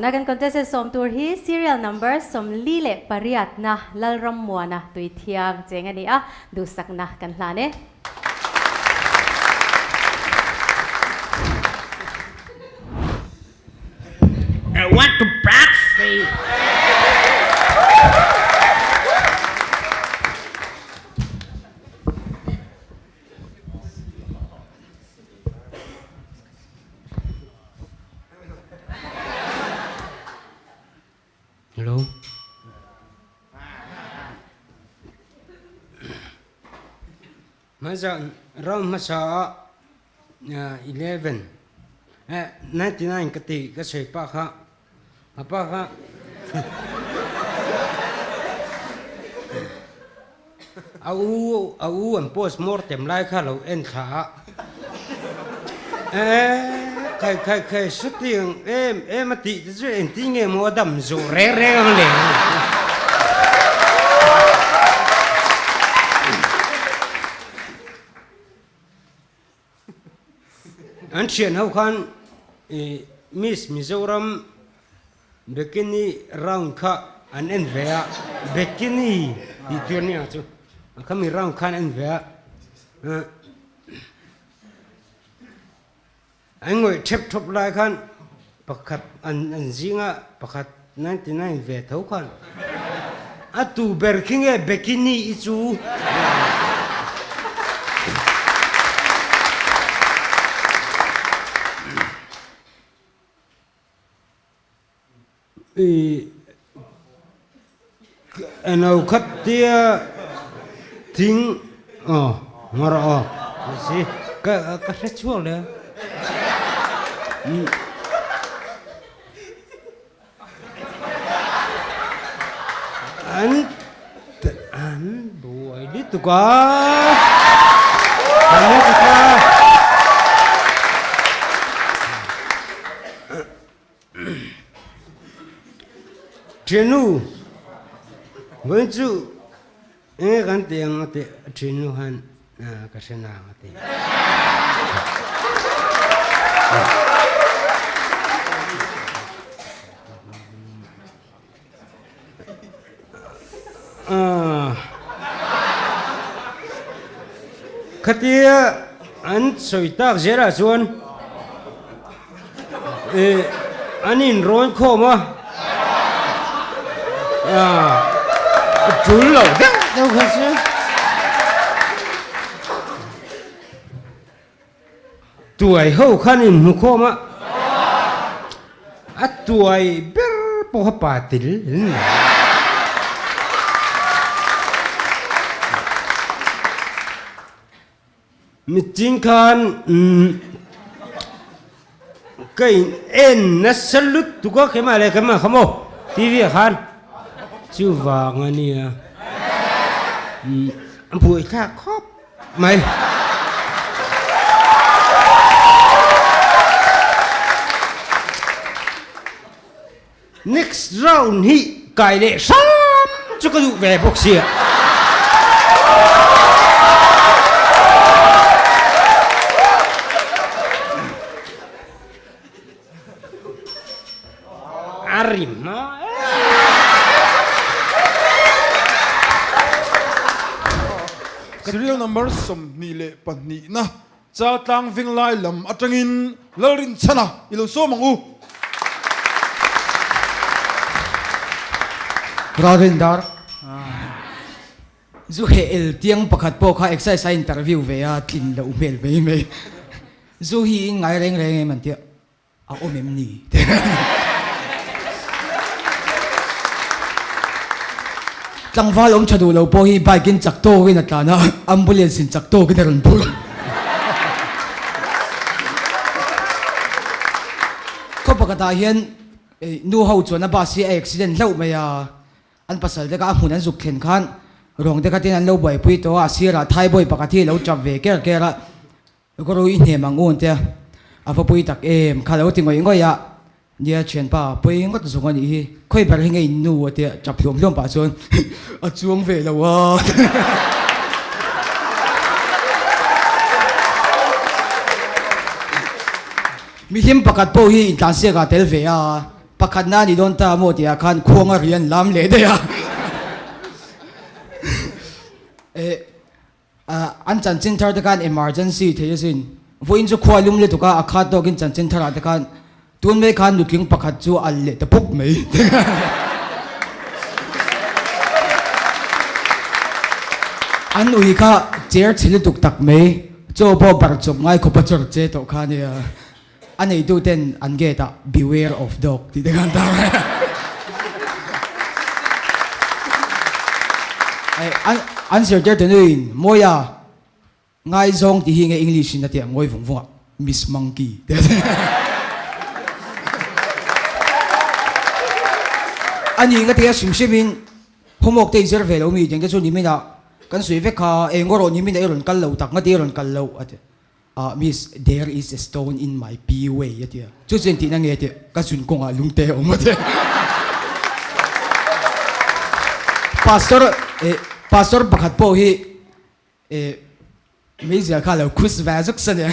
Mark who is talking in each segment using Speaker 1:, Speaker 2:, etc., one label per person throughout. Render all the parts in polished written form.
Speaker 1: Tuna kan contestant sawm tur hi serial number 48 na Lalrammuana Tuithiang cheng a ni a, duhsakna kan hlan e.
Speaker 2: I want to breakfast.
Speaker 3: Hello. Hmasa ram hmasa ah 11 eh 99 ka ti ka soi pa kha a pa kha a u a u an post mortem lai kha lo en thla a eh khai khai khai sutiang em em a tih te chu engtin nge maw a dam zawh reng reng ang le. An thian ho khan Miss Mizoram Bikini round kha an en ve a, Bikini tih tur nia chu khami round khan en ve a, an ngawih thep thawp lai khan pakhat an zinga pakhat 99 ve tho khan a tu ber khi nge Bikini i chu. No khat tia thing aw ngawr aw si ka ka hre chhuak le an an buai lutuk a Ṭhiannu, vawiin chu enge kan ti ang a tih ṭhiannu khan ka hre nang a ti. Khatia an sawi tak zelah chuan an inrawn khawm a, a tul lo deuh deuh kha chu. Tuai ho khan inhmu khawm a, a tuai ber pawh kha pa tel an ni. Mitin khan ka in en nasa lutuk a, keimah leh keimah kha maw TV ah khan chuvang a nia a buaithlak khawp. Mai. Next round hi kai leh hram chu ka duh ve bawk sia. A rim hma
Speaker 4: Serial number 22 na Chaltlang Venglai lam atangin Lalrinchhana i lo sawm ang u.
Speaker 5: Ralrindar Zu heh el tiang pakhat pawh kha exercise a interview ve a tlin loh hmel mai mai. Zu hi in ngai reng reng em an tia. A awm em ni? Tlangval awm tha duh lo pawh hi bike in chak tawkin a tlan a, ambulance in chak tawkin a rawn phur. Khaw pakhatah hian nu ho chuan a bus hi a accident hlauh mai a. An pasal te kha a hmun an zuk thlen khan ruang te kha tin an lo buaipui tawh a, a sirah Thaibawi pakhat hi a lo tap ve ker ker a, Ka ru i hnem ang u an tia, a va pui tak em, kha lo ti ngawih ngawih a, nia thianpa pui ngawt zawng a nih hi, khawi ber hi nge in nu a tia tap hluam hluam pah chuan a chuang ve lo a. Mihlim pakhat pawh hi intlansiak ah tel ve a. Pakhatna a ni dawn ta maw tihah khan khuang a ri an lam leh daih a. Eh, an chanchin thar te khan emergency thei asin. Vawiin chu khua lum lutuk a, a khat tawkin chanchin tharah te khan tun mai khan nutling pakhat chu a leh ta pup mai. An ui kha cher chhe lutuk tak mai, chaw pawh barh chawp ngai khawp a chawr che tawh kha ania. A neitu ten an gate ah beware of dog tih te khan tar a. An zirtir te nuin Mawia ngaizawng tih hi nge English in a tih ang ngawi vung vung ah Miss Monkey te a ti. A ni nga tia hrim hrim in homework te i zir ve lo mi tiang te chu nimin ah kan sawi vek kha eng erawh nimin ah i rawn kal lo tak nga ti i rawn kal loh a ti. Ah miss, there is a stone in my pee way a ti a, chu chu engtihna nge tih ka zun kawngah lungte a awm a ti. Pastor eh pastor pakhat pawh hi eh meizial kha a lo khus ve zuk sa nia.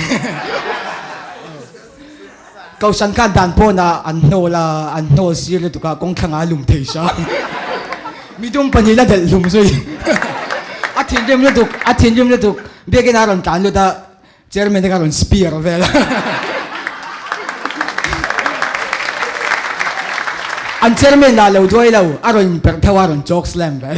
Speaker 5: Kohhran khan dan pawnah an hnawl a, an hnawl sir lutuk a, kawng thlangah a lum thei hram. Midum pahnih la delh hlum zui. A thinrim lutuk, a thinrim lutuk. Biakin a rawn tlan lut a, chairman te kha a rawn spear vel a. An chairman lah lo duai lo, a rawn inperh theuh a, a rawn choke slam vel.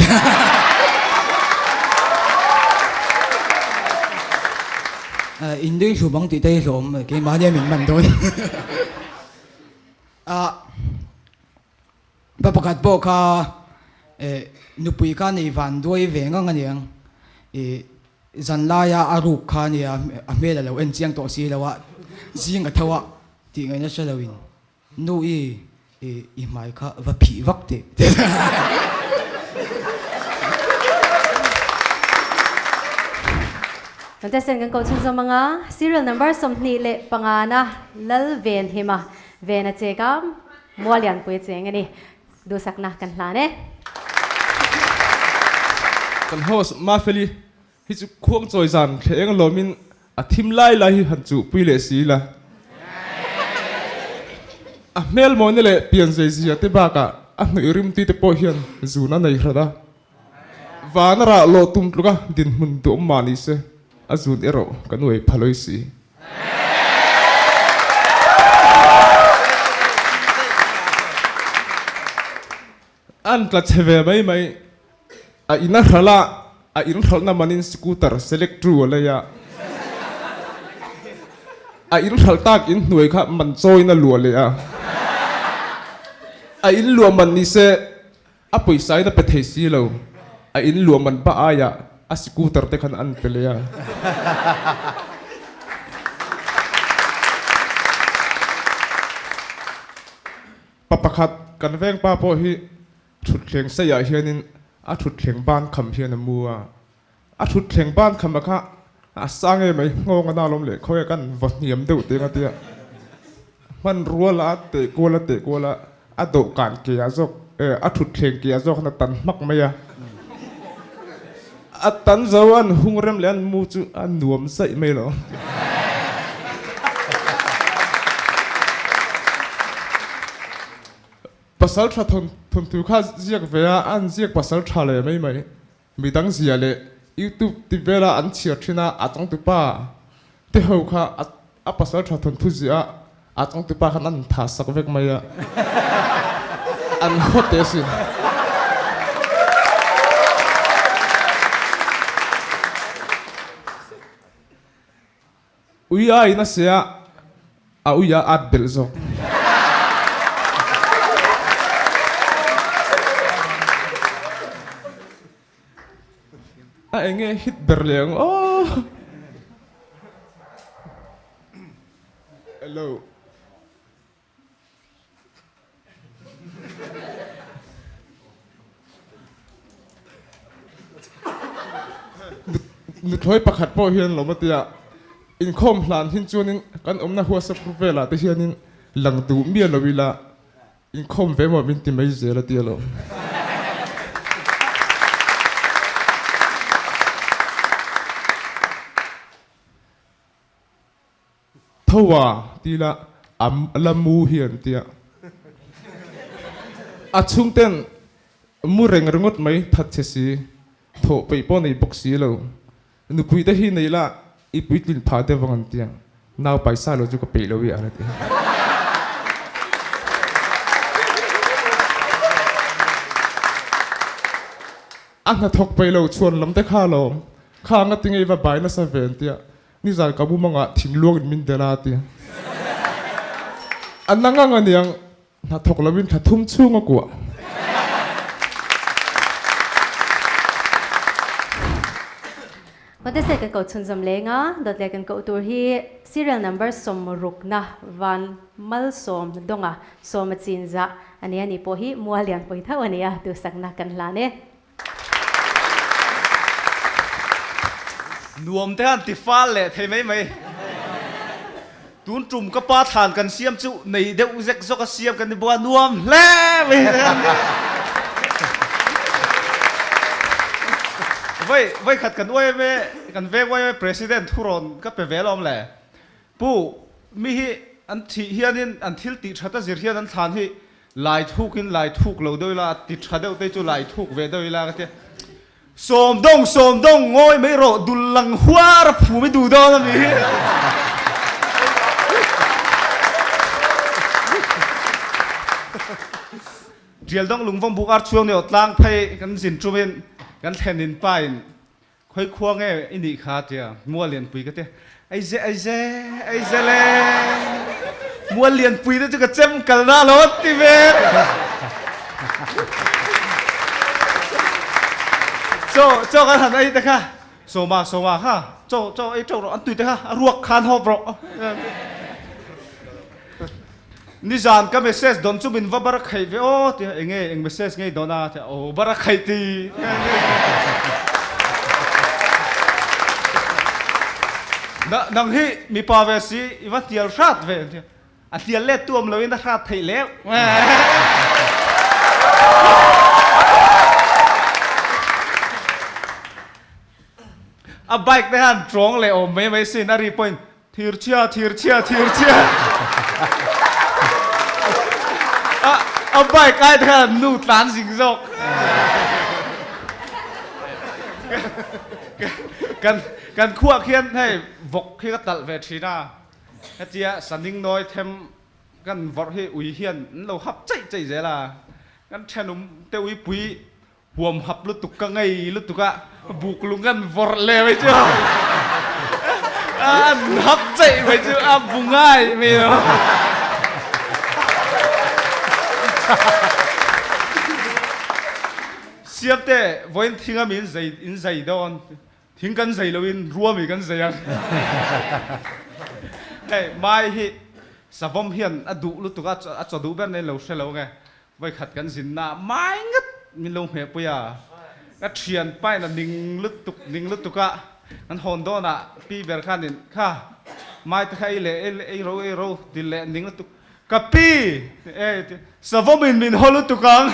Speaker 5: In nui hlum ang tih te hi hlawm keimahni a min man dawn. Ah pa pakhat pawh kha eh nupui kha nei van duai ve ngang aniang ih zan laia a ruk kha ania a hmel a lo en chiang tawh si lo a zing a tho a tih ngaihna hre lo in Nu i i hmai kha va phih vak teh.
Speaker 1: Contestant kan ko chhunzawm anga serial number 25 na Lal Ven Hima Ven a chek a, Muallianpui a cheng a ni. Duhsakna kan hlan e.
Speaker 6: Kan host Mafeli Hi chu khuang chawi zan thleng alawmin a thim lai lai hi han chuhpui leh si ila. A hmel mawina leh pian zei zia te bakah a hnuih rimtui te pawh hian zun a nei hrat a. Van a rah lawh tum tluka dinhmun duhawm mah ni se a zun erawh kan uai pha lawi si. An tla chhe ve mai mai. A in a hralh a, a in hralhna manin scooter select tu a lei a. A in hralh tak in hnuai kha man chawiin a luah leh a. A in luah man ni se a pawisa in a pe thei si lo. A in luah man pa aiah a scooter te khan an pe leh a. Pa pakhat kan veng pa pawh hi Thutthleng seiah hianin a thutthleng ban kham hian a mu a, a thutthleng ban kham a kha a sang em mai nghawng a nalawm leh khawi a kan vaw hniam deuh teng a tia hmanrua la a teh kual a teh kual a, a dawhkan ke ah zawk eh a thutthleng ke ah zawk khan a tan hmak mai a, a tan zo a an hung rem leh an mu chu a nuam zaih mai lo. Pasal tha thawnthu kha ziak ve a, an ziak pasal tha leh mai mai. Midang zia leh YouTube ti vela an chhiar thin a, a changtupa te ho kha a pasal tha thawnthu ziah a, a changtupa khan an tha sak vek mai a, an haw teh asin. Ui a in a se a, a ui a at belh zawk. A enge hit ber leh ang aw. Hello. Nuthlawi pakhat pawh hian lawm a tia, inkhawm hlan hin chuanin kan awmna WhatsApp group velah te hianin lang duh miah lo ila inkhawm ve maw min ti mai zel a tia lo. Tho a ti la, a la mu hi an tia. A chhungten mu reng ringawt mai that che si, thawh peih pawh nei bawk si lo. Nupui te hi nei la i puitlin phah deuh vang an ti ang. Nau paisa lo chu ka peih lo i a la ti. A hnathawk peih lo chhuan lam te kha alawm. Kha anga tinge i va bai nasa ve an tia. Nizan ka mumangah thinluang in min del a ti. A nang ang aniang hnathawk lovin thla thum chhung a kuah.
Speaker 1: Contestant kan koh chhunzawm leng a, dawt leh kan koh tur hi serial number sawmrukna van malsawm dawnga sawma chinzah a nia ni pawh hi mual lian pawi tho a nia duhsakna kan hlan e.
Speaker 7: Nuam te han ti fal leh thei mai mai. Tun tum ka pa thlan kan siam chu nei deuh zek zawk a siam kan ni bawk a, nuam hle mai te han ti. Vai vai khat kan uaim e, kan veng uaim e President thurawn ka pe ve alawm le. Pu, mi hi an thih hianin an thil tih that a zir hian an thlan hi Lai thuk in lai thuk lo deuh ila, ti tha deuh te chu lai thuk ve deuh ila ka tia. Sawm dawng sawm dawng ngawi mai rawh dul lang huar a phum i duh dawn a mi hi. Tial dawng lungvawm buk ar chhuang ni aw tlang phei kan zin tum in kan thlen in pa in Khoi khua nge i nih kha tiah mual lianpui ka ti. Aize aize aize le mual lianpui te chu ka chem kal na lo ti ve. Cho cho kan han ei te kha soma soma kha cho cho ei teuh rawh an tui te kha a ruak khan hawp rawh. Nizan ka message dawn chu min va bar khaih ve aw ti enge eng message ngei dawn a ti aw bar a khaih ti na nang hi mipa ve si i va tial hrat ve ti a tial let tu awm loin a hrat theih leu a bike te han tawng leh awm mai mai sin a ri point Thirchhia, thirchhia, thirchhia. A, a bike ai te khan nu tlan zing zawk. Kan, kan khuah khian hei vawk hi ka talh ve thin a. Hetia saning nawi them kan vawrh hi ui hian an lo hap chaih chaih zel a. Kan thenawm te uipui Huam hap lutuk ka ngei lutuk a, buk lung an vawrh le mai chu. An hap cheih mai chu a bu ngai mai lo. Siamte vawiin thing a min zei in zei dawn. Thing kan zei loin ruami kan zei ang. Hei mai hi savawm hian a duh lutuk a, a chaw duh ber nen lo hre lo nge. Voikhat kan zinna mai ngat min lo hmehpui a, ka thianpa in a ning lutuk ning lutuk a, kan hawn dawnah pi ber khanin kha mai te kha ei leh ei leh ei ro ei ro ti leh ning lutuk ka pi e ti savawm in min haw lutuk ang.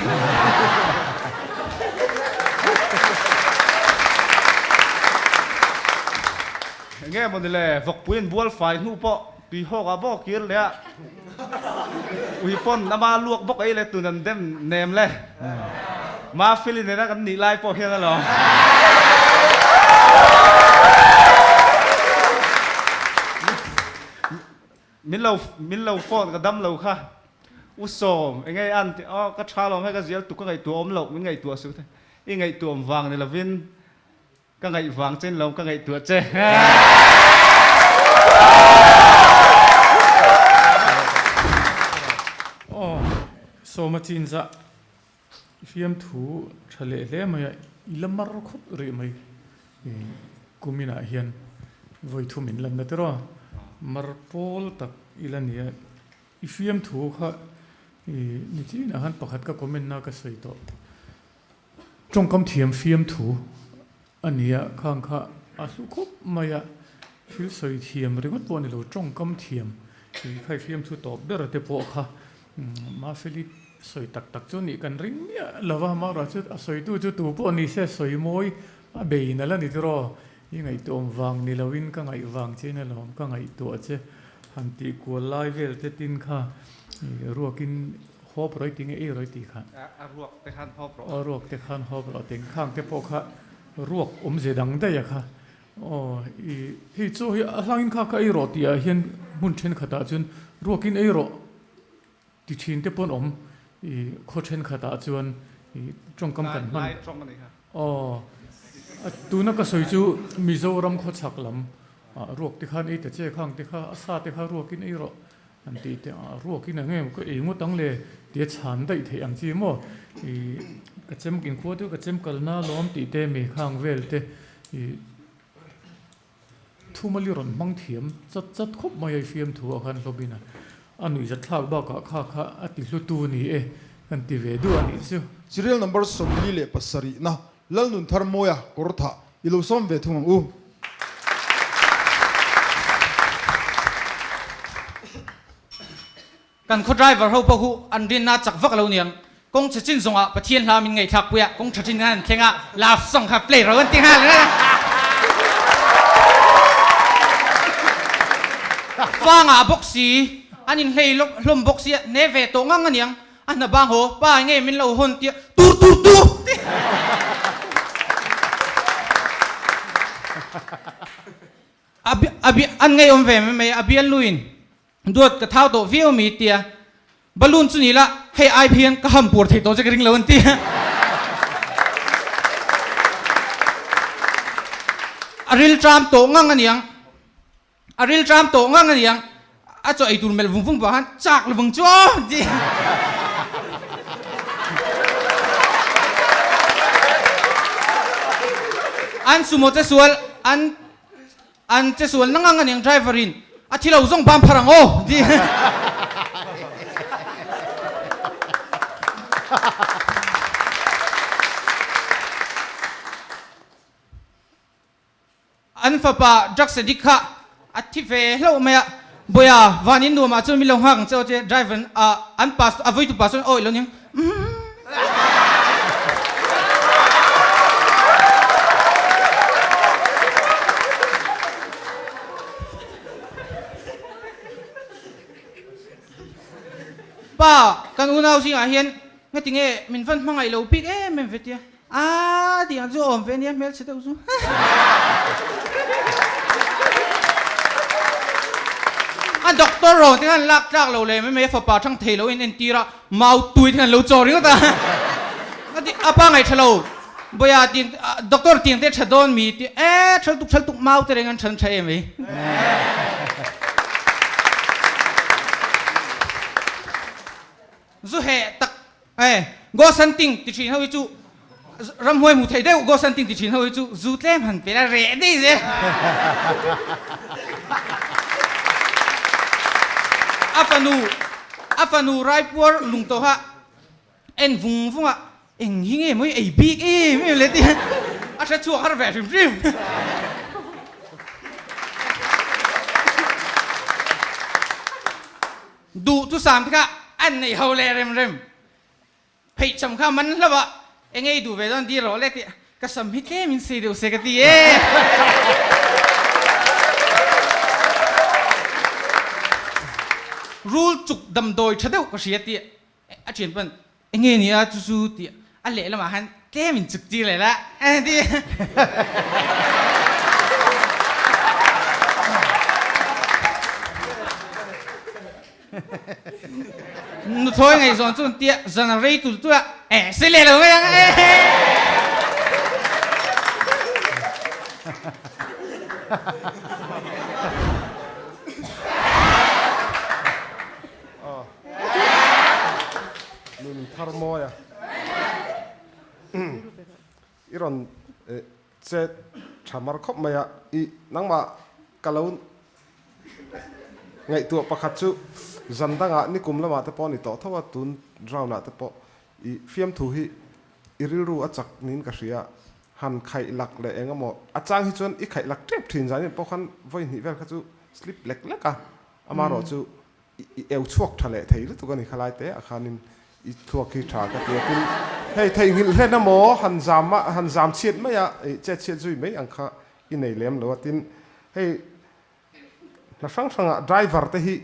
Speaker 7: Enge mawni le vawkpui in bual fai hnu pawh tui hawk ah bawk kir leh a. Ui pawn ama luak bawk ei le tun an dem nem le. Mafeli nena kan nih lai pawh hian alawm. Min lo min lo phone ka dam lo kha. U Sawm enge an ti aw ka tha lawm hei ka zial tuk ka ngaihtuah awm loh min ngaihtuah suh te. I ngaihtuah awm vang ni lovin Ka ngaih vang chen lo ka ngaihtuah che.
Speaker 8: Aw Sawma chinzah fiamthu tha leh hle mai a, i la mar khawp rih mai kuminah hian vawi thum in lanna tiraw mar pawl tak i la ni a, i fiamthu kha ni chinah khan pakhat ka comment na ka sawi tawh. Tawngkam thiam fiamthu a ni a, khang kha a hlu khawp mai a, thil sawi thiam ringawt pawh a ni lo, tawngkam thiam tih kha i fiamthu tawp ber te pawh kha Mafeli sawi tak tak chu nih kan ring miah lo va, amaherawhchu a sawitu chu tu pawh ni se sawi mawi a bei nalh a ni tiraw, i ngaihtuahawm vang ni loin ka ngaih vang che in alawm ka ngaihtuah che han tih kual lai vel te tin kha ruakin. Hawp rawih ti nge ei rawih tih kha?
Speaker 7: A ruak te khan hawp rawh.
Speaker 8: A ruak te khan hawp rawh tih khang te pawh kha ruak awmze dang daih a kha. Aw i hei chaw hi a hlangin kha kha ei rawh tih ah hian hmun thenkhatah chuan ruakin ei rawh ti thin te pawh an awm. I khaw thenkhatah chuan i tawngkam kan hman.
Speaker 7: Lai tawng a ni kha.
Speaker 8: Aw a tuna ka sawi chu Mizoram khawchhak lam ah ruak te khan ei ta che khang te kha a sa te kha ruakin ei rawh An tih te ah ruakin eng nge ka ei ngawt ang le tia chhan daih theih ang chi maw? Ih ka chem inkhua deuh ka chem kalna lawm tih te mi khang vel te ih thumali rawn hmang thiam chat chat khawp mai a i fiamthu ah khan hlawmin a a nuihzat thlak bakah kha kha a ti hlutu ni e kan ti ve duh a nih chu.
Speaker 4: Serial number 47 na Lalnunthar Mawia kawr thah i lo sawm ve thung ang u.
Speaker 9: Kan khaw driver ho pawh hu an rinna chak vak lo niang. Kawng chhe chin zawngah Pathian hla min ngaihthlak pui a, kawng tha chin khan an thleng a, love song kha play ro an ti nghal reng a. Fangah bawk si, an inhlei hlawm bawk si a, hne ve tawh ngang aniang. A hna bang haw, pa nge min lo hawn tia tur tur tur ti. A a an ngeiawm ve mai mai a bialnuin duat ka thau tawh viau mi tia balloon chu ni la hei ai phian ka ham puar thei tawh che ka ring lo an ti. A rilṭam tawh ngang aniang. A rilṭam tawh ngang a niang, a chaw ei tur melh vung vung pah khan chak lovang chu aw ti. An sumo che sual an an che sual na ngang a niang driver in a thi lo zawng bam phar ang aw ti. An fapa drugs addict kha a thi ve hlauh mai a, Bawia, van in nuamah chuan min lo nghak ang che aw che driver a an pastor a vawitu pastor aw ilo nia umm. Pa, kan unau zingah hian ngatinge min van hmangaih lo bik em em ve tia. Aa tih ang chu awm ve ania hmelchhe deuh chu. A doctor rawn te khan lak tlak lo leh mai mai a fapa thang thei lo in entir a mau tui te khan lo chaw ringawt a. A ti a pa ngaih tha lo Bawia tiang doctor tiang te tha dawn mi ti e thal tuk thal tuk mau te reng an than tha em ei. Zu heh tak E, ghost hunting ti thin ho hi chu ramhuai hmu thei deuh ghost hunting ti thin ho hi chu zu tlem han pe la reh daih zel. A fanu a fanu raipuar lung tawha en vung vunga eng hi nge mawi ei bik em em le ti a hre chhuak har ve hrim hrim. Duh chu sam te kha an nei ho leh rem rem. Pheih cham kha man hlauh a, eng ei duh ve dawn dir rawh le tih ka sam hi tlem in sei deuh se ka ti e. Rul chuk damdawi tha deuh ka hria tih a thian pawn Enge ni a chu chu tih a lehlamah khan tlem in chuk tir leh la a ti. Nuthlawi ngaihzawn chu an tia zan a rei tul tul a e si leh lo mai ang e.
Speaker 10: Nun thar mawi a. I rawn che tha mar khawp mai a. I nangmah ka lo ngaihtuah pakhat chu zan dangah nikum lamah te pawh a ni tawh tho a, tun round ah te pawh i fiamthu hi i rilru a chak niin ka hria. Han khaih lak leh eng emaw a chang hi chuan i khaih lak tep thin zan in pawh khan vawi hnih vel kha chu slip lek lek a, amaherawh chu I eu chhuak tha leh thei lutuk a ni khalai te ah khanin i thluak hi tha ka ti a tin hei theihnghilh hlen emaw han zam a han zam chhiat mai a ih chet chhiat zui mai ang kha i nei lem lo a tin hei hna hrang hrangah driver te hi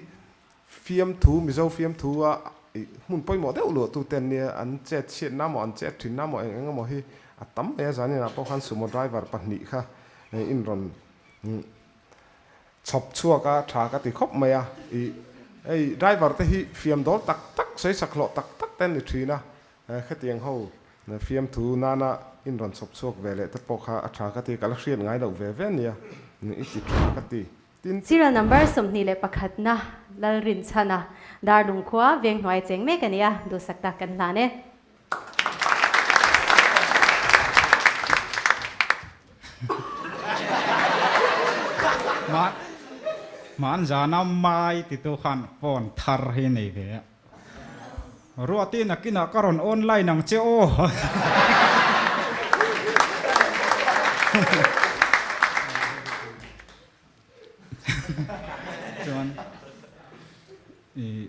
Speaker 10: fiamthu Mizo fiamthu a. ih hmun pawimawh deuh luah tu te an nia, an chet chhiatna maw an chet thinna maw eng eng emaw hi a tam mai a, zanin ah pawh khan sumo driver pahnih kha in rawn chhawp chhuak a tha ka ti khawp mai a, ih hei driver te hi fiam dawl tak tak sawi sak hlawh tak tak te an ni thin a, Khetiang ho fiamthu nana in rawn chhawp chhuak ve leh te pawh kha a tha ka ti, ka la hriat ngai loh ve ve ania, i ti tha ka ti. Tin.
Speaker 1: Serial number 21 na Lalrinchhana Darlung khua Venghnuai cheng mek a ni a, duhsak tak kan hlan e.
Speaker 11: Hmanzana Mai titu khan phone thar hi nei ve a. Ruati nakinah ka rawn online ang che aw. Chuan i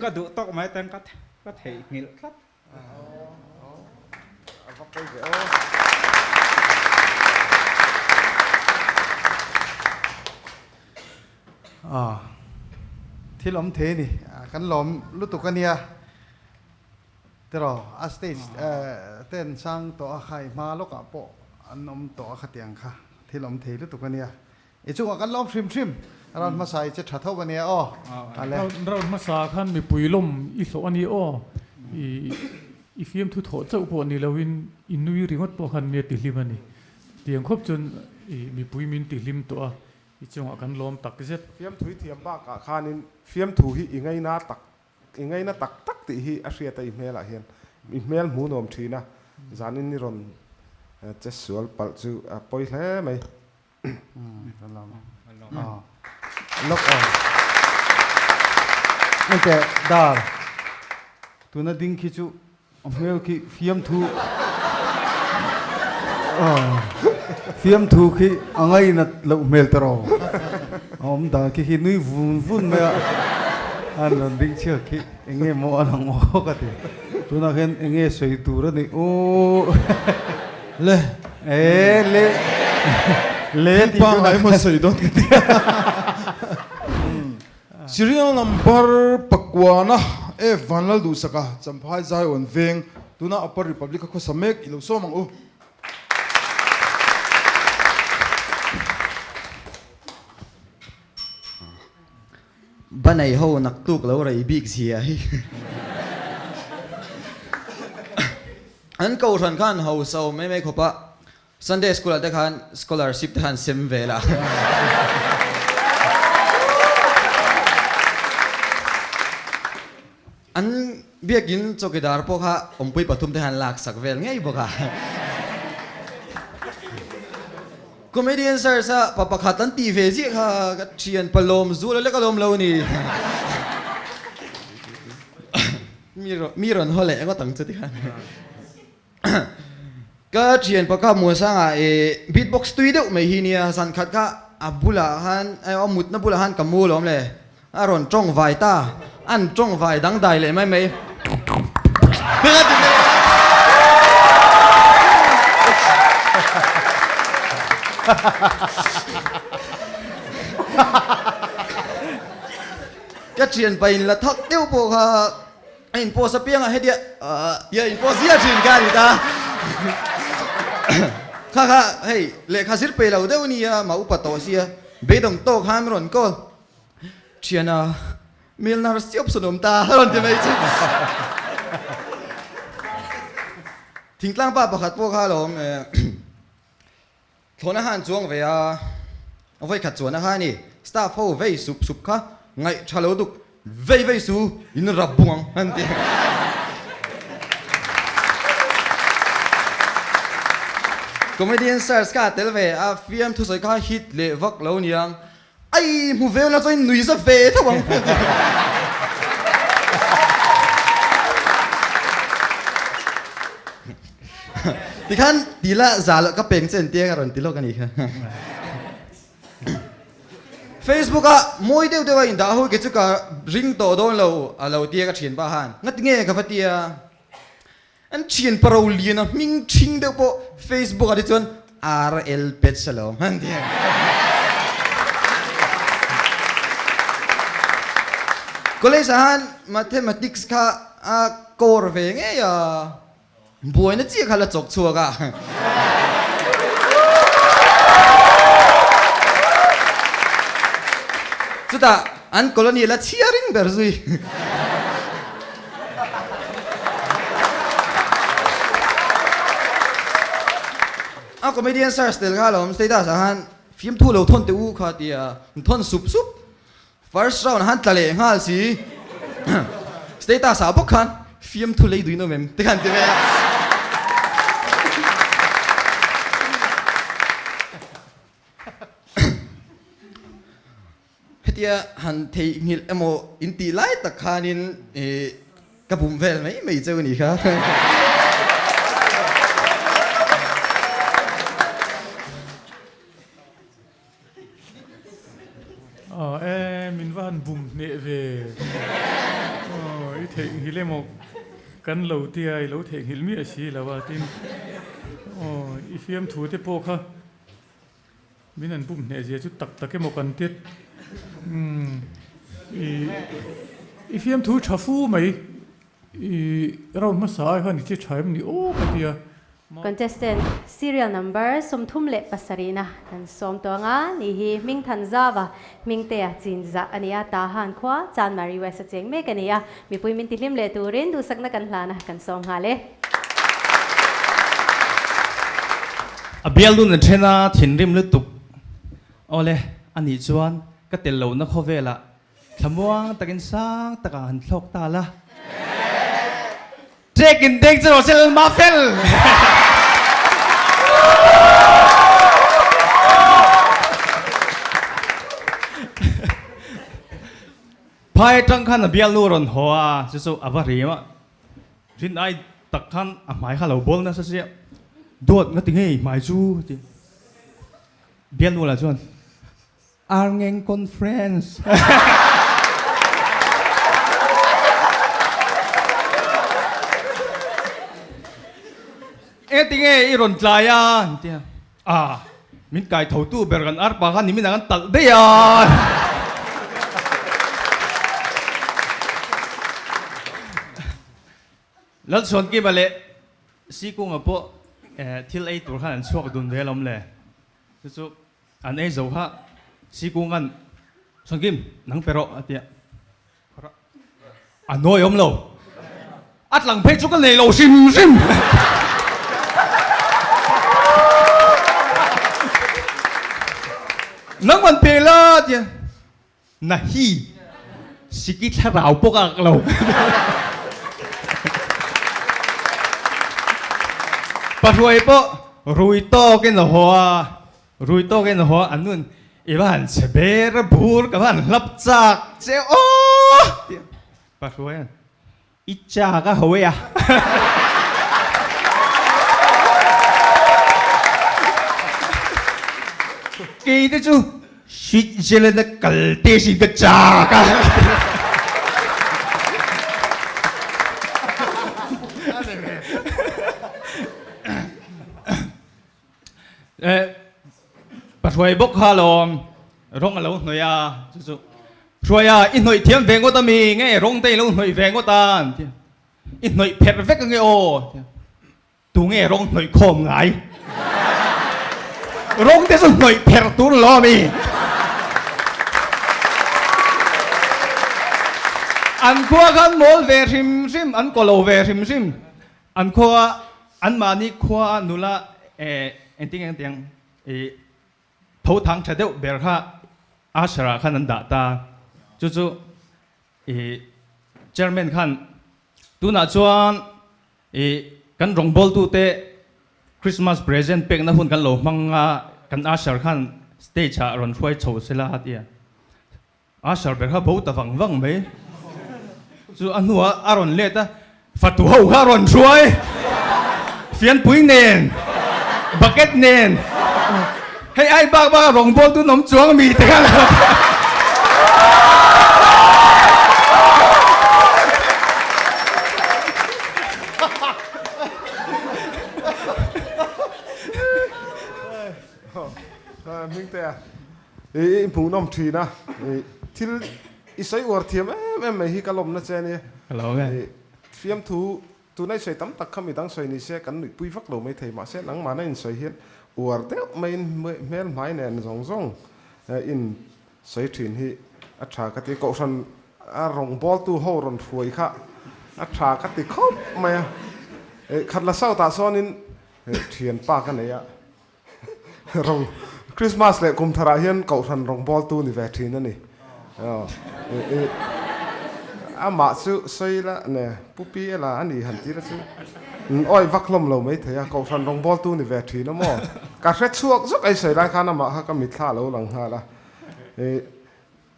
Speaker 11: Ka duh tawk mai ten ka theihnghilh tlat.
Speaker 12: Thil awm thei a ni. Kan lawm lutuk a nia. Tiraw a stage ten sang tawh a kha i hma lawkah pawh an awm tawh a khatiang kha thil awm thei lutuk a nia. I chungah kan lawm hrim hrim. Round hmasa i che tha tho a nia aw. Ale.
Speaker 8: Round hmasa khan mipui lawm i hlawh a ni aw. I i fiamthu thawh chauh pawh ni loin i nui ringawt pawh khan mi a tihlim a ni. Tiang khawp chuan i mipui min tihlim tawh a, i chungah kan lawm tak zet.
Speaker 10: Fiamthu i thiam bakah khanin fiamthu hi i ngaina tak i ngaina tak tak tih hi a hriat a i hmelah hian i hmel hmu nuam thin a, zanin i rawn che sual palh chu a pawi hle mai.
Speaker 12: Engte dar tuna ding khi chu a hmel khi fiamthu fiamthu khi a ngainat loh hmel ta rawh a awm dan khi khi nui vun vun mai a an rawn ding chhiat khi enge maw a lang aw ka ti tunah khian enge sawi tur a nih aw.
Speaker 4: Le.
Speaker 12: E le. Le
Speaker 4: ti pangai maw sawi dawn ka ti. Serial number pakuana F Vanlal Duhsaka Champhai Zaiawn Veng tuna Upper Republic a khawsa mek i lo sawm ang u.
Speaker 13: Banei ho naktuk lo rei bik zia hi. An kohhran khan hausa awm mai mai khawp a, Sunday school ah te khan scholarship te khan sem vel a. An biakin chawkidar pawh kha awmpui pathum te khan lak sak vel ngei bawk a. Comedian search a pa pakhat an tih ve ziah kha ka thian palawm zul a lek alawm lo ni. Mi rawn haw leh ngawt ang chu tikhan. Ka thian pakha Muasanga i beatbox tui deuh mai hi nia zan khat kha a bulah khan a mutna bulah khan ka mu lawm le a rawn tawng vai ta an tawng vai dangdai leh mai mai. Ka thian pa in la thak deuh pawh kha a in post apiang ah hetiah tia in post ziah thin ka ni ta. Kha kha hei lehkha zir pe lo deuh nia mah upa tawh sia beidawng tawk khan rawn call thiana Milner siap sawn awm ta a rawn ti mai chu. Thingtlang pa pakhat pawh kha alawm Thlawhna kha an chuang ve a, a vawi khat chuan a kha a ni. Staff ho vei sup sup kha ngaih tha lo duk, vei vei su in rap bung ang an ti. Comedian search kha a tel ve a, fiam thusawi kha hit leh vak lo niang. Ai hmu ve la chuan nui za ve tho ang. Tikhan ti la za loh ka peng che an tia ka rawn ti lawk a nih kha. Facebook ah mawi deuh deuh a indah ho ke chu ka ring tawh dawn lo a lo tia ka thian pa han. Ngati nge ka va tia. An thian paro lian a hming thing deuh pawh Facebook ah te chuan RL Pets alawm an ti. College ah han mathematics kha a core ve ngei a. Buaina chiah kha la chawk chhuak a. Chutah an colony la chhiaring ber zui. A comedian search tel kha alawm status ah khan fimthu lo thawn teh u kha tia thawn sup sup. First round han tla leh nghal si. Status ah bawk khan fiamthu lei duin awm em te khan ti ve a. Hetia han theihnghilh emaw in tih lai tak khanin ka bum vel mai mai cheu a nih kha.
Speaker 8: Aw e, min va han bum hneh ve. Aw, i theihnghilh emaw kan lo tia i lo theihnghilh miah si lo a, tin aw i fiamthu te pawh kha min han bum hneh zia chu tak tak emaw kan tia. Umm, i i fiamthu tha fu mai. I round hmasa ai khan i che tha em ni aw ka ti a.
Speaker 1: Contestant serial number 37 na kan sawm tawh ang a, ni hi Hmingthan Zava, Hmingtea Chinzah a ni a, Tahan khua Chanmari West a cheng mek a ni a, mipui min tihlim leh turin duhsakna kan hlan a, kan sawm nghal e.
Speaker 14: A bialnu na then a thinrim lutuk. Awle, anih chuan ka tel lohna khawvelah Thlamuang takin sang takah han thlawk ta la. Trek in deng chu rawh se Lalma fel. Phai atang khan a bialnu rawn haw a, chu chu a va rim a. Rin ai tak khan a hmai kha lo bawl nasa sia. Dawt nga ti ngei hmai chu a ti. Bialnu lah chuan. Arngeng Conference. Engtinge i rawn tlai a? An ti a. A, min kai tho tu ber kan arpa kha nimin ah kan talh daih a. Lalchhuankima leh Sikunga pawh thil ei tur khan an chhuak dun ve alawm le. Chu chu An ei zo kha Sikunga'n, Chhawnkim, nang pe rawh, a ti a. A nawi awm lo. A tlang phei chu ka nei lo hrim hrim. Nang man pe la, a ti a. Na hi siki thlarau pawh ka ak lo. Pahruai pawh rui tawkin a haw a, rui tawkin a haw a, an nun i va han chhe ber bur ka va han hlap chak che aw tih a Pahruaia'n I chak a ho e a. Kei te chu Switzerland a kal te sin ka chak a. Pahruai bawk kha alawm rawng a lo hnawih a, chu chu Hruaia i hnawih thiam ve ngawt ami nge rawng te i lo hnawih ve ngawt a an ti a, i hnawih pherh vek ange aw ti a, tunge rawng hnawih khawm ngai? Rawng te chu hnawih pherh tur lo ami? An khua khan mawl ve hrim hrim, an kaw lo ve hrim hrim. An khua, anmahni khua nula engtin nge tiang i tho thang tha deuh ber kha usher ah khan an dah ta. Chu chu i chairman khan tunah chuan i kan rawngbawltute Christmas present pekna hun kan lo hmang a, kan usher khan stage ah rawn hruai chho sela a ti a. Usher ber kha bo ta vang vang mai. Chu a hnuah a rawn let a, fatu ho kha a rawn hruai. Fianpui nen, bucket nen, hei ai bak bak a rawngbâwl tun awm chuang mi te kha lo ti a.
Speaker 10: hmuhnawm thin a, thil i sawi uar thiam em em mai hi ka lawmna che a nia.
Speaker 14: Ka lawm e.
Speaker 10: Fiamthu tuna i sawi tam tak kha midang sawi ni se kan nuihpui vak lo maithei mahse nangmahna insawi hian uar deuh maiin hmel hmai nen zawng zawng in sawi thin hi a tha ka ti. Kohhran a rawngbawltu ho rawn hruai kha a tha ka ti khawp mai a. Khatla South ah sawnin thianpa ka nei a. Rawng Christmas leh kum tharah hian kohhran rawngbawltu ni ve thin a ni. Amah chu sawi la ne Pu Pi Ela a ni han tira chu awi vak hlawm lo mai thei a, kohhran rawngbawltu ni ve thin a maw? Ka hre chhuak zuk ei sawi lai khan amah kha ka mitthla a lo lang nghal a.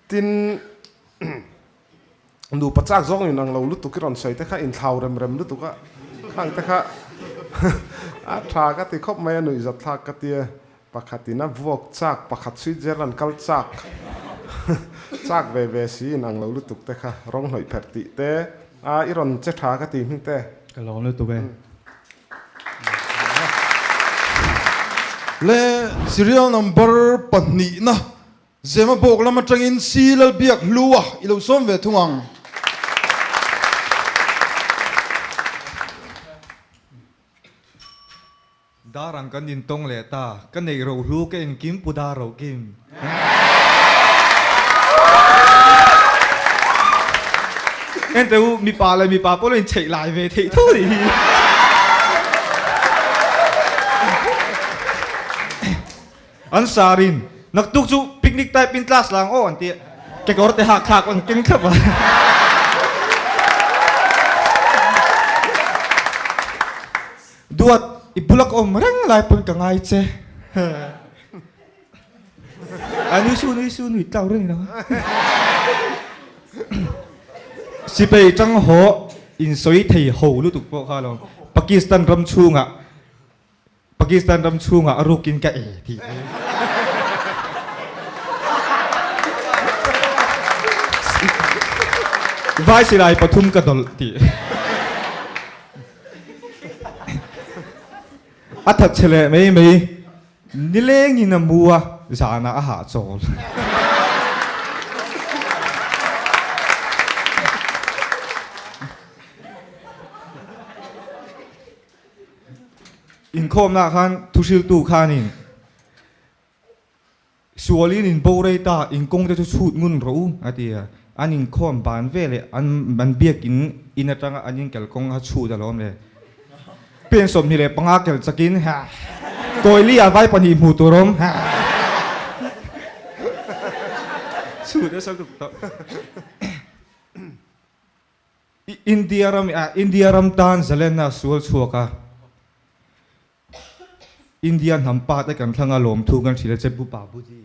Speaker 10: Tin, Nupa chak zawng in ang lo lutuk i rawn sawi te kha inthlau rem rem lutuk a, khang te kha a tha ka ti khawp mai a, nuihzat thlak ka tia, pakhat in a vuak chak, pakhat Switzerland kal chak chak ve ve si in ang lo lutuk te kha rawng hnawih pherh tih te a i rawn che tha ka ti hming te.
Speaker 14: Ka lawm lutuk e.
Speaker 4: Le serial number pahnihna Zema bawk lam atangin Si Lalbiak Hlua i lo sawm ve thung ang.
Speaker 15: Dar ang kan intawng leh ta, ka neih ro hlu ka engkim pu dar ro kim. Ente u, mipa leh mipa pawh lo inchheih lai ve theih tho nih hi. An sarin, Naktuk chu picnic type in class lang aw an ti a, kekawr te hak thlak an keng thlap a. Duat, i bula ka awm reng lai pawn ka ngai che. A nui su nui su nui tlau reng lo. Sipai tang haw insawi thei ho lutuk pawh kha lo Pakistan ram chhungah Pakistan ram chhungah a rukin ka e ti. Vai silai pathum ka dawlh ti. A that che leh mai mai nilengin a mu a zanah a hahchawl. Inkhawmnaah khan thuhriltu khanin sualin in bo rei ta, in kawngte chu chhut ngun rawh u a ti a. An inkhawm ban veleh an an biakin in atanga an inkel kawng a chhut alawm le. Pen 25 kel chakin Kawili ah vai pahnih hmuh tur awm chhut nasa lutuk tawh. India ram ah India ram tan zalenna a sual chhuak a, India hnam pa te kan thlang a lawmthu kan hrilh a che Pu Babuji.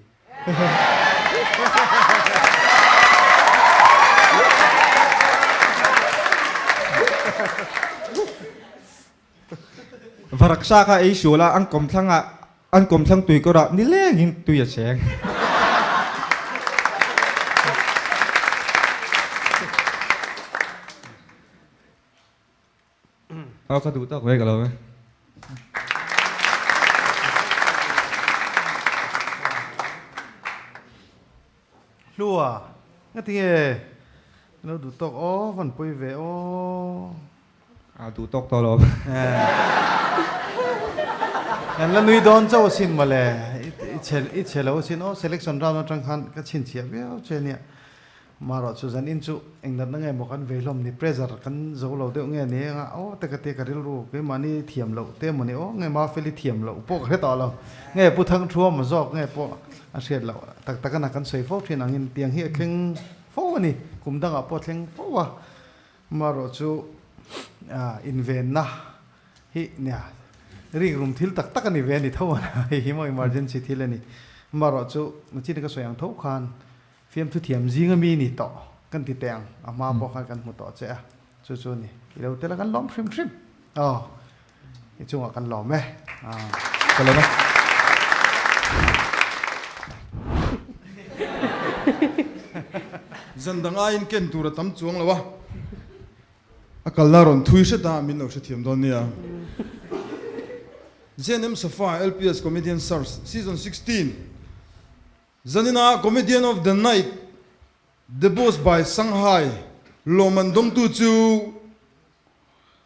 Speaker 15: Varaksa kha ei sual a, an kawmthlang ah an kawmthlang tuikawr ah nileng in tui a cheng. Aw ka duh tak mai ka lo e.
Speaker 12: Hlua, ngatinge lo duh tawk aw van pawi ve aw.
Speaker 15: A duh tawk tawh lo.
Speaker 12: Kan la nui dawn chauh asin mawle, i chhe i chhe lo asin aw, selection round atang khan ka chhinchhiah viau che ania. Marawh chu zan in chu eng natna nge maw kan vei hlawm ni, pressure kan zo lo deuh nge ni anga aw te ka tia ka rilru keimahni thiam loh te maw ni aw nge Mafeli thiam loh pawh ka hre tawh lo, nge Pu Thangthua maw zawk nge pawh a hriat loh tak tak a na kan sawi fo thin angin tiang hi a thleng fo a ni, kum dangah pawh a thleng fo a. Amaherawh chu invenna hi nia rikrum thil tak tak a ni ve a ni tho a, hei hi maw emergency thil a ni. Amaherawh chu nachin ka sawi ang tho khan fiamthu thiam zinga mi ni tawh kan ti teh ang, a hma pawh khan kan hmu tawh che a, chu chu a ni. I lo tel a kan lawm hrim hrim. Aw. I chungah kan lawm e.
Speaker 15: Ka lawm e.
Speaker 4: Zan dang aiin ken tur a tam chuang lo a, a kalna rawn thui hret a, min lo hrethiam dawn nia. ZNM Safa LPS Comedian Search Season 16. Zanina Comedian of the Night The Boss by Sanghai lawmman dawngtu chu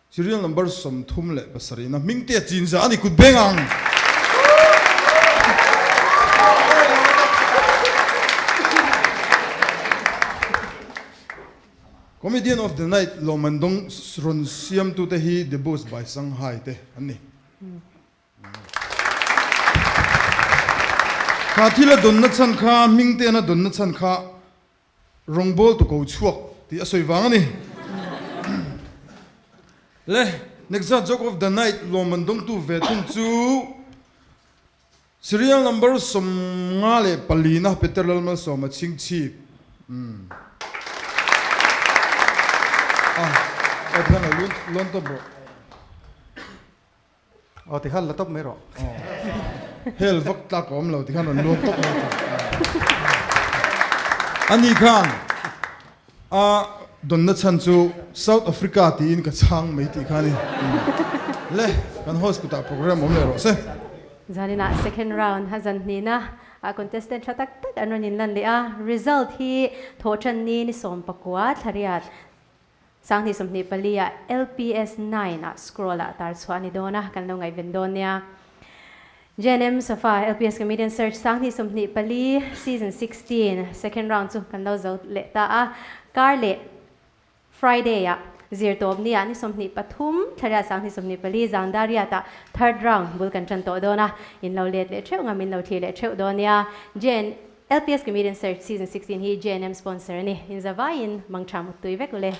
Speaker 4: Serial number 37 na Hmingtea Chinza a ni kut beng ang. Comedian of the Night lawmman dawng rawn siamtute hi The Boss by Sanghai te an ni. Kha thil a dawnna chhan kha Hmingtean a dawnna chhan kha Rawngbawl tu ko chhuak tih a sawi vang a ni. Le, Next Joke of the Night lawmman dawngtu ve thung chu Serial number 54 na Peter Lalmalsawma chhingchhip. Umm. Ah, aw thian lo lawn tawp rawh.
Speaker 12: Aw tikhan la tawp mai rawh.
Speaker 4: Hel vak tlak a awm lo tikhan rawn luang tawp mai tawh. Ani khan a dawnna chhan chu South Africa tiin ka chhang mai tih kha a ni. Le kan host kutah program awm leh rawh se.
Speaker 1: Zaninah second round a zan hnihna ah contestant tha tak tak an rawn inlan leh a, result hi thawhṭanni ni 19 thlariat 2024 ah LPS 9 ah scroll ah tar chhuah a ni dawn a, kan lo ngaihven dawn nia. JNM Sofa LPS Comedian Search 2024 Season 16 Second Round chu kan lo zo leh ta a, kar leh Friday ah zirtawp ni ah ni 23 thlariat 2024 zan dariat ah Third Round bul kan tan tawh dawn a, in lo let leh theuh nga min lo thlir leh theuh dawn nia. JN LPS Comedian Search Season 16 hi JNM sponsor a ni. Inzavaiin mangtha muttui vek u le.